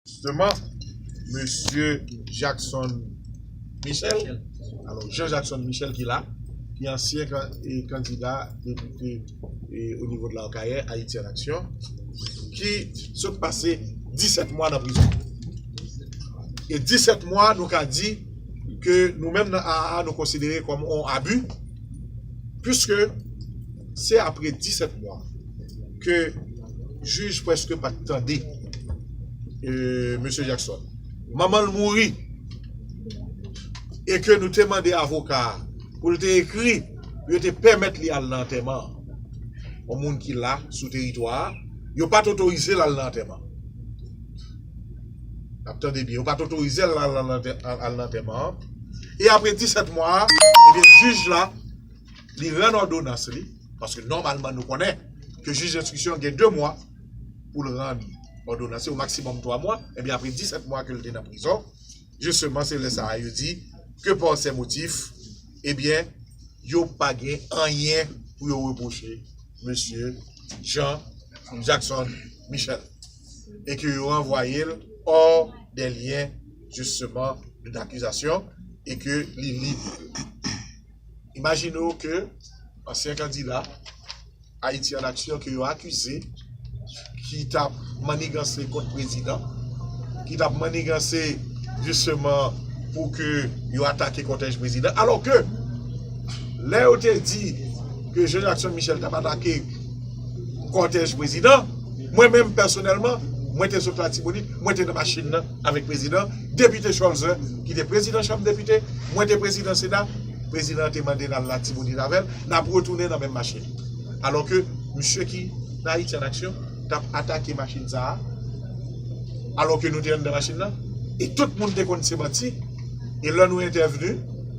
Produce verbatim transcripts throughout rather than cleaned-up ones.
Justement, Mesye Jackson Michel, alò, Jean Jackson Michel ki la, ki ansyen kan- e kandida depite e o nivo de la Kayè, Ayiti an Aksyon, ki sot pase disèt mwa nan prizon. E disèt mwa, nou ka di ke nou menm nan A A A, nou konsidere kòm yon abi, puiske se apre disèt mwa ke jij prèske pa t tande e, Mesye Jackson. Manman l mouri. E ke nou te mande avoka a pou l te ekri, pou yo te pèmèt li al nan antèman an. Yon moun ki la, sou teritwa a, yo pa t otorize l al nan antèman. N ap tande byen, yo pa t otorize l al, al, al, al nan antèman an. E apre disèt mwa, ebyen, jij la, li rann òdonans li, paske nòmalman nou konnen ke jij enstriksyon gen de mwa pou l rann òdonans li, o maksimòm twa mwa, ebyen, apre disèt mwa ke l te nan prizon, jisteman, se lè sa a yo di ke pa sè motif, ebyen, yo pa gen anyen pou yo repwoche Mesye Jean Jackson Michel, e ke yo ranvwaye l hors des liens, jisteman, de dakizasyon, e ke li lib. Imajine w ke ansyen kandida Ayiti an Aksyon ke yo akize, ki t ap manniganse kont prezidan, ki t ap manniganse jisteman pou ke yo atake kòtèj prezidan, alò ke lè yo te di ke Jean Jackson Michel t ap atake kòtèj prezidan, mwen menm pèsonèlman, mwen te sot Latibonit, mwen te nan machin nan avèk prezidan, depite Cholzer, ki te prezidan chanm depite, mwen te prezidan sena, prezidan an te mande n al Latibonit avè l, n ap retounen nan menm machin. Alò ke misye ki nan Ayiti an Aksyon t ap atake machin sa a, alò ke nou te anndan machin nan, e tout moun te konn se manti, e lè nou entèvni,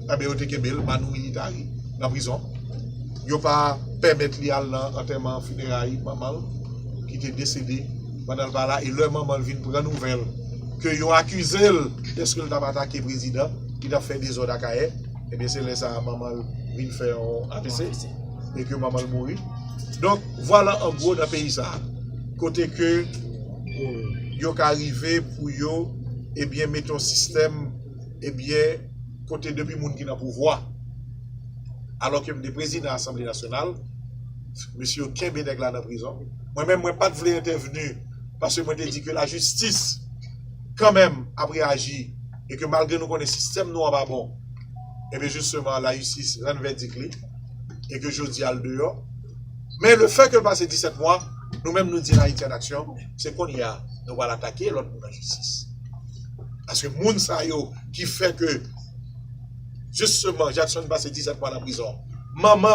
enben yo te kenbe l, manu militari, nan prizon. Yo pa pèmèt li al nan antèman fineray manman l, ki te desede pandan l pa la, e lè manman l vin pran nouvèl ke yo akize l dèske l t ap atake prezidan, ki t ap fè dezòd Akayè, ebyen se lè sa a manman l vin fè yon A V C, e ke manman l mouri. Donk, vwala an gwo nan peyi sa a, kote ke yo ka rive pou yo, ebyen, mete yon sistèm, ebyen, kote depi moun ki nan pouvwa, alò ke m te prezidan Asanble Nasyonal, mesye yo kenbe nèg la nan prizon. Mwen menm, mwen pa t vle entèvni, paske mwen te di ke lajistis, kanmenm, ap reyaji, e ke malgre nou konnen sistèm nou an pa bon, ebyen, jisteman, lajistis rann vèdik li, e ke jodi a l deyò. Men le fè ke l pase disèt mwa, nou menm nou di nan Ayiti an Aksyon, se kounye a nou pral atake lòt moun an jistis. Paske moun sa yo ki fè ke, jisteman, Jackson pase disèt mwa nan prizon, manman